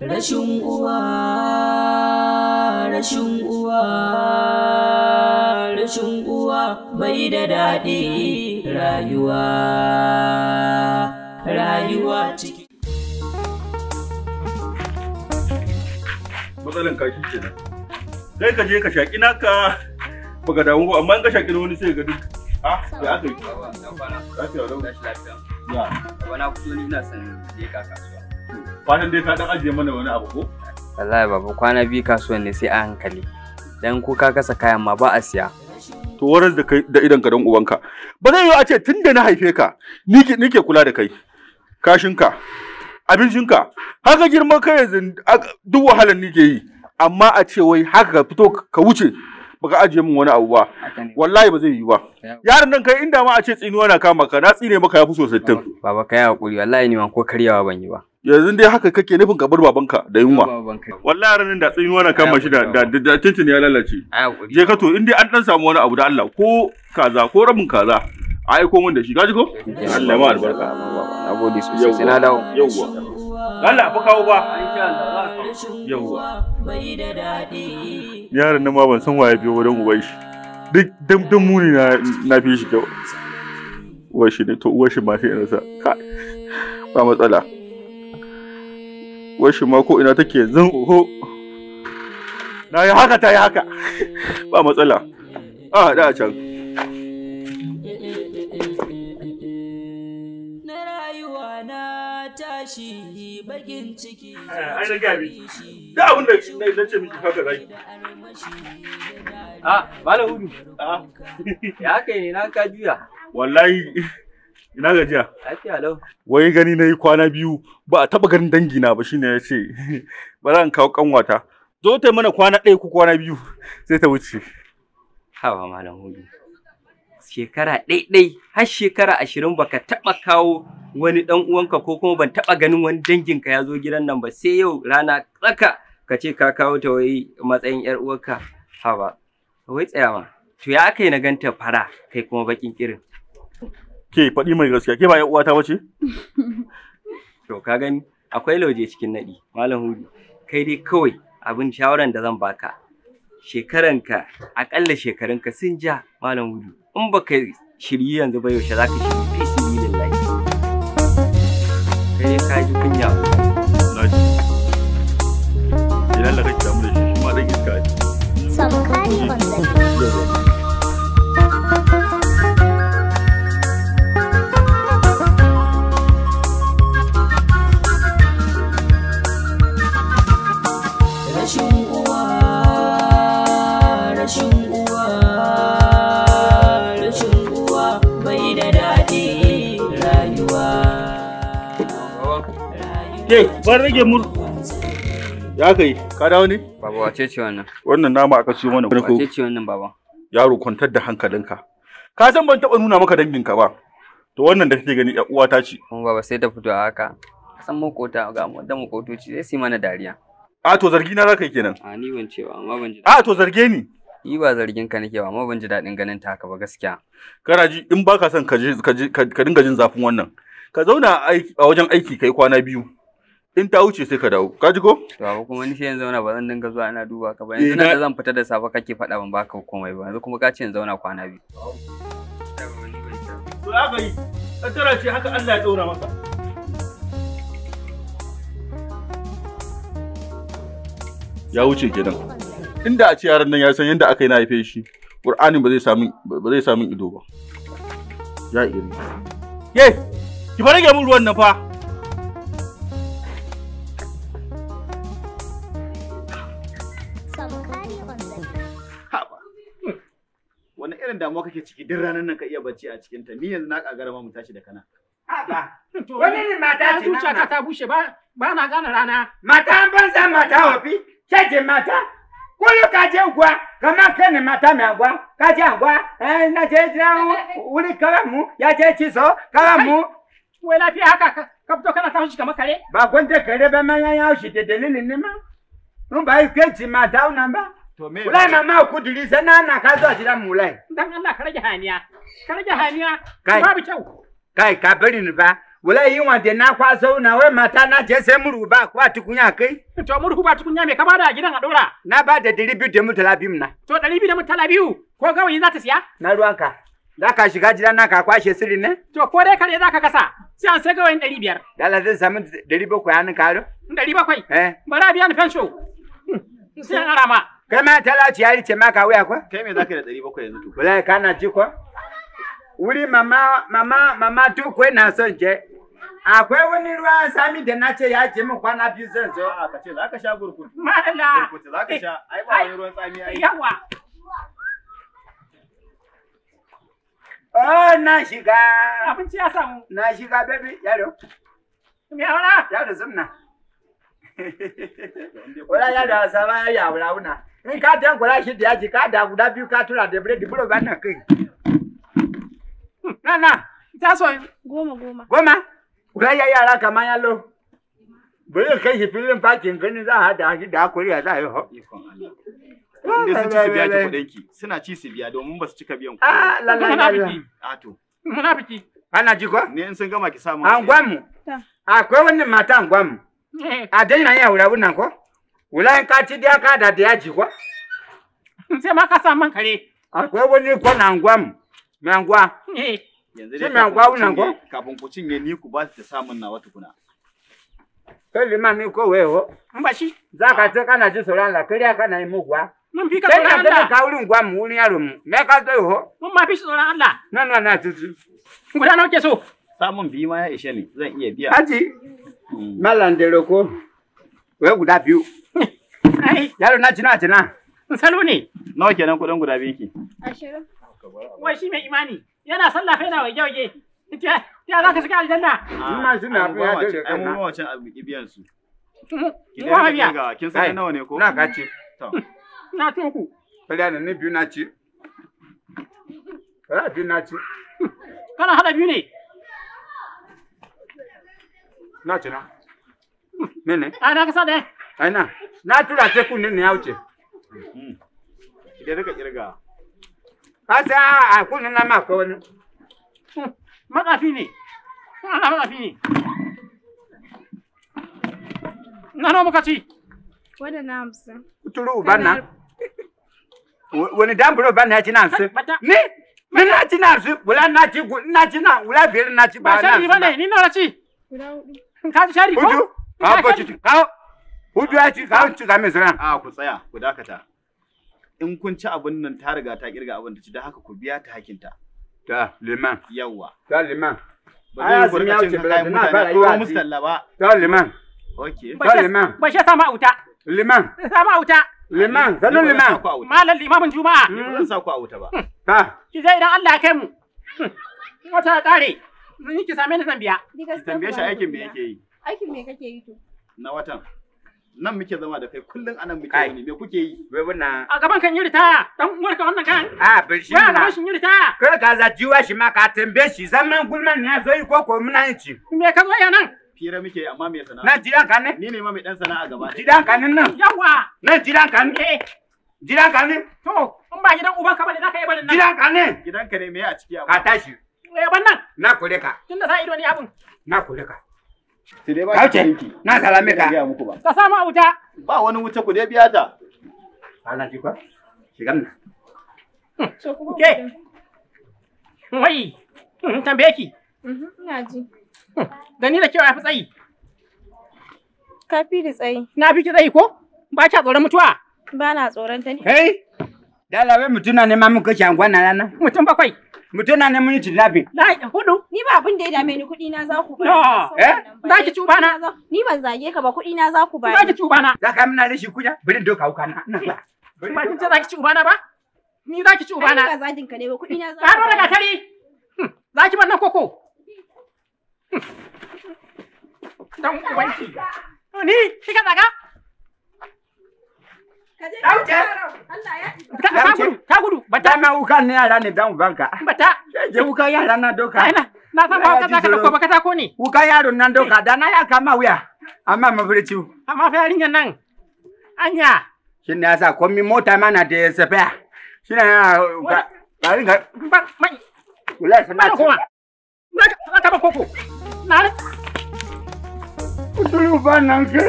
Rashin uwa, rashin uwa, rashin uwa bai da daɗi rayuwa, rayuwa ciki. Matsalan kashi kenan. Kai ka je ka shaƙi naka baka damu ba, amma in ka shaƙi wani sai ga duk. Ah, ya aka yi? Lafiya lau. Ya. Baba na fito ni ina son je ka kasuwa. Fatan dai ka dan ajiye mana wani abu ko? Wallahi baba kwana biyu kasuwan ne sai a hankali. Dan ko ka kasa kayan ma ba a siya. To warar da kai da idan ka dan ubanka. Ba zai yiwu a ce tunda na haife ka ni ke kula da kai. Kashinka, abincinka, haka girman kai yanzu duk wahalar ni ke yi. Amma a ce wai haka ka fito ka wuce baka ajiye min wani abu ba. Wallahi ba zai yiwu ba. Yaron nan kai inda ma a ce tsinuwa na kama ka na tsine maka yafi so 60. Baba kai hakuri wallahi ni ma ko karyawa ban yi ba. Yanzu dai haka kake nufin ka bar babanka da yunwa. Wallahi yaron nan da tsinuwa na kama shi da da tuntun ya lalace. Je ka to in dai an dan samu wani abu da Allah ko kaza ko rabin kaza a aiko min da shi kaji ko? Allah ma albarka. Nagode sosai sai na dawo. Yawwa. Allah fa kawo ba. Yawwa. Yaron nan ma ban san waye biyo wurin uban shi. Duk duk muni na fi shi kyau. Uwar shi ne to uwar shi ma sai ina sa. Ba matsala. Uwar shi ma ko ina take yanzu oho. Na yi haka ta yi haka. Ba matsala. A da can. Na rayuwa na tashi bakin ciki. Ai na gabi. Da abin da na ce miki haka zaki. Ah, Malam Hudu. Ah. Ya kai ne na ka juya. Wallahi ina gajiya. Lafiya lau. Wai gani nayi kwana biyu ba a taba ganin dangi na ba shine yace bari an kawo kanwata. Zo ta mana kwana ɗaya ko kwana biyu sai ta wuce. Haba Malam Hudu. Shekara ɗaiɗai har shekara 20 baka taɓa kawo wani ɗan uwanka ko kuma ban taɓa ganin wani danginka ya zo gidan nan ba sai yau rana tsaka ka ce ka kawo ta wai matsayin ƴar uwarka. Haba. Wai tsaya ma. To ya aka yi na ganta fara kai kuma bakin kirin. Ke faɗi mai gaskiya ke ba ƴar uwata bace? To ka gani akwai lauje cikin naɗi Malam Hudu. Kai dai kawai abin shawaran da zan baka. Shekaranka aƙalla shekarunka sun ja Malam Hudu. In baka shiryi yanzu ba yaushe zaka shiryi fi sabilillahi. Kai dai ka ji kunya. Na ji. Idan Allah kake damu da shi shi ma dan iska ne. Samkari on the beat. Rashin uwa, rashin uwa, rashin uwa bai da daɗi rayuwa. Ke ban rage mun. Ya kai ka dawo ne? Baba wace ce wannan? Wannan nama aka siyo mana. Wace ce wannan baba? Yaro kwantar da hankalinka. Ka san ban taba nuna maka danginka ba. To wannan da kake gani ƴar uwata ce. Kuma baba sai ta fito a haka. San makota ga mu da makotoci sai su yi mana dariya. A to zargi na zaka yi kenan. A ni ban ce ba amma ban ji. A to zarge ni. Ni ba zargin ka nake ba amma ban ji daɗin ganin ta haka ba gaskiya. Kana ji in baka son ka ka dinga jin zafin wannan. Ka zauna a wajen aiki kai kwana biyu. In ta wuce sai ka dawo. Ka ji ko? To baba kuma ni sai yanzu zauna ba zan dinga zuwa ina duba ka ba. Yanzu nan da zan fita da safe kake faɗa ban baka komai ba. Yanzu kuma ka ce in zauna kwana biyu. To haka yi. Kaddara ce haka Allah ya ɗora maka. Ya wuce kenan. Inda a ce yaron nan ya san yadda aka yi na haife shi, Qur'anin ba zai samu ido ba. Ya iri. Ye, ki fa rage mun ruwan nan fa. Samkari on the beat. Haba. Wani irin damuwa kake ciki duk ranar nan ka iya bacci a cikin ta. Ni yanzu na kagara ma mu tashi da kana. Haba. Wani irin mata ce Zuciyata ta bushe ba ba na gane rana. Mata banza mata wofi. Ke ce mata. Kullum ka je unguwa kamar kai ne mata mai unguwa. Ka je unguwa. Eh na je gidan wuri kawai mu ya je ciso kawai mu. Wai lafiya haka ka fito kana ta haushi kamar kare? Ba gwanda kare ba ma ya haushi da dalilin ne ma. In ba yi ce mata wannan ba. To me? Wulai mama kuduri sai na na ka zuwa gidan mu wulai. Dan Allah ka rage haniya. Ka rage haniya. Kai. Babu kyau. Kai ka bari ni ba. Wallahi yunwa da na kwaso na wai mata na je sai murhu ba kwa tukunya kai. To murhu ba tukunya me ka bada a gidan a dora? Na ba da 200 da mutala biyu na. To 200 da mutala biyu ko gawayi za ta siya? Na ruwanka. Za ka shiga gidan na ka kwashe sirri ne? To ko dai kare za ka gasa sai an sai gawayin 500. Dala zan samu 700 hannun karo? 700? Eh. Bari a biya ni fensho. Sai an ara ma. Kai ma talauci ya rice maka wuya ko? Kai me zaka yi da 700 yanzu to? Wallahi kana ji ko? Wuri mama mama mama tukwe na son je. Akwai wani ruwan sami da na ce ya ce min kwana biyu zan zo. A'a ka ce za ka sha burkutu. Madalla. Burkutu za ka sha. Ai ba wani ruwan tsami ai. Yawa. Oh na shiga. Abinci ya samu. Na shiga baby yaro. Me aura? Yaro zumna. Wala yaro sama ya wura wuna. In ka tankura shi da yaji ka da guda biyu ka tura da biredi buro ba na kai. Na na. Ta so 10 10. Goma? Wala ya yara kamar yalo. Bari kai shi filin fakin gani za a hada shi da hakuri a za a yi ho. Inda sun ci su biya ki kuɗin ki. Suna ci su biya domin ba su cika biyan kuɗi. Ah la la la la. A to. Munafiki. Ana ji ko? Ne in sun gama ki samu. Anguwan mu. Akwai wani mata anguwan mu. A daina yin wura wunan ko? Wula in ka ci da ka da da yaji ko? Sai ma ka sa man kare. Akwai wani kwana anguwan mu. Mai anguwa. Yanzu Shi mai anguwa wunan ko? Kafin ku cinye ni ku ba ta samun nawa tukuna. Kai limami ko weho. Ba shi. Za ka ce kana ji tsoron Allah, kariya kana yi muguwa. Mun fi ka Kai tsoron na Allah. ka wurin gwa mu wurin yaro mu. Me ka zo ho? Mun ma fi shi tsoron Allah. Na na na tutu. Guda nawa ke so? Samun biyu ma ya ishe ni zan iya biya. Haji. Mallan da roko. Wai guda biyu. Ai, Yaro na ci na ci na. salo ne. Nawa kenan kuɗin guda biyun ki? 20. Wai shi mai imani. Yana sallah fa yana waje waje. Ta za ka shiga aljanna? ma suna Ai, mu biya ba ma dole cin- ai, mu kana. ba ma cin abu biyan su. Ki Mu ba dai biya. kirgawa. Kin san nawa ne ko? Na ka ci. To. Na ci uku. Kariya ni biyu na ci. Kariya biyu na ci. Kana hada biyu ne. Na ci na. Mene? A na ka sa ɗaya. Ai na. Na tura ce kunne ne ya wuce. Ki dai rika kirgawa. Ka san a kunne na ma akwai wani. Matsafi ne. Allah matsafi ne. Na nawa muka ci? Wannan 50. Kuturu uban na. Wani dan buro ban ya ci na 50. Bata. Ni? Ni na ci na 50. Wala na ci na ci na wala biyar na ci Ba ba na shari ba 50 ne, ni nawa na ci? Guda 4. Ka ci shari ko? Hudu. Kawo ko ci. Kawo. Hudu ya ci kawo ci ga mai sauran. A ku tsaya ku dakata. In kun ci abun nan ta riga ta kirga abin da ci don haka ku biya ta hakinta. Ta liman. Yawwa. Ta liman. Ba zai yi ku rika cin kayan mutane ko musu talla ba. Ta liman. Okay. Ta liman. Ba shi sa ma wuta. Liman. Sa ma wuta. Liman. Sanu Ni ba zan liman. sa ku a wuta. Malam limamin Juma'a. Ni ba zan sa ku a wuta ba. Ta. Ki je idan Allah ya kai mu. Wata ya kare. Ni ki same ni zan biya. Ni Ki gaskiya tambaye ku shi bani aikin me kuɗina. yake yi Aikin me kake yi to? na watan. Nan muke zama da kai kullum anan muke Kai. wuni me kuke yi? Wai wannan. A gaban kan yi ritaya. Dan uwarka wannan kan. A bar shi Wai a na. gaban shi yi ritaya. Kar ka zaci wa shi ma ka tambaye shi zaman gulman ya zo yi ko ko muna yin ci. Me ka zo ya nan? Fira muke yi amma me sana'a? Na jiran ka ne? Ni ne ma mai dan sana'a gaba ɗaya. Jiran ka ne nan? Yawwa. Nan jiran ka ne? Eh, Jiran ka ne? to in ba gidan ubanka bane za ka yi barin nan. Jiran ka ne? Gidanka ne me a ciki amma? Ka tashi. Eh, ban nan. Na kore ka. Tunda sa ido ne abin. Na kore ka. Sai dai ba Ka ki wuce. kuɗinki. Na salame Ba ka. gaya muku ba. Ka sa ma wuta. Ba wani wuta ku dai biya ta. Ana ji ko? Shiga nan. To kuma Ke. Wai. Tambaye ki. Ina ji. Da ni da kewa ya fi tsayi. Ka fi da tsayi. Na fi ki tsayi ko? Ba kya tsoron mutuwa. Ba na tsoron ta ne. Hey! Dala wai mutum na neman mun kashe anguwan na rana. Mutum bakwai. Mutum na neman yin kidnapping. Na hudu. Ni ba abin da ya dame ni kuɗi na za ku bani. No. Ban san Eh? wannan ba. Za ki ci ubana. Ni ban zage ka ba kuɗi na za ku bani. Za ki ci ubana. Za ka muna rashin kunya? Bari in doka wuka na. Ina zuwa. Ba kin ce za ki ci ubana ba? Ni za ki ci Ai, ubana. ba zagin ka ne ba kuɗi na za ku Ƙaro da bani. gatari. Za ki bar nan koko. Dan ubanki. Ni kika zaga? Ka je Dauke. ka Allah ya isa. Ta gudu, ta gudu. Bata, Dama wukan ne yara ne dan ubanka. bata. Je wukan yara na doka. Ai na, na san ba ka za ka dauko ba katako ne. Wukan yaro nan doka da na ya kama wuya. Amma mafirci. Amma fa yarinyar nan. Anya. Shi ne yasa komi mota mana da safiya. Shi ne yana ba ringa Ba, mai, wallahi ba sana koma. Za ka ba koko. Na Kuturu ba nan ke.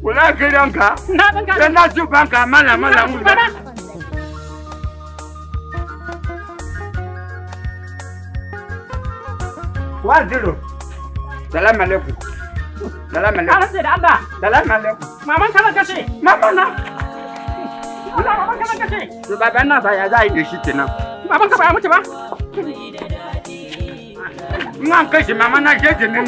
Wala gidanka. Na ɗan Sai na ci banka mala mala mu. Bana. 10. Salam alaikum. Salam Na alaikum. rantse da Allah. Salam alaikum. Maman ka zan kashe. Mama na. Allah, maman ka zan kashe. To baba na ba ya za a yi da shi kenan. Baban ka ba ya mutu ba? In an kashe mama na jeji ne.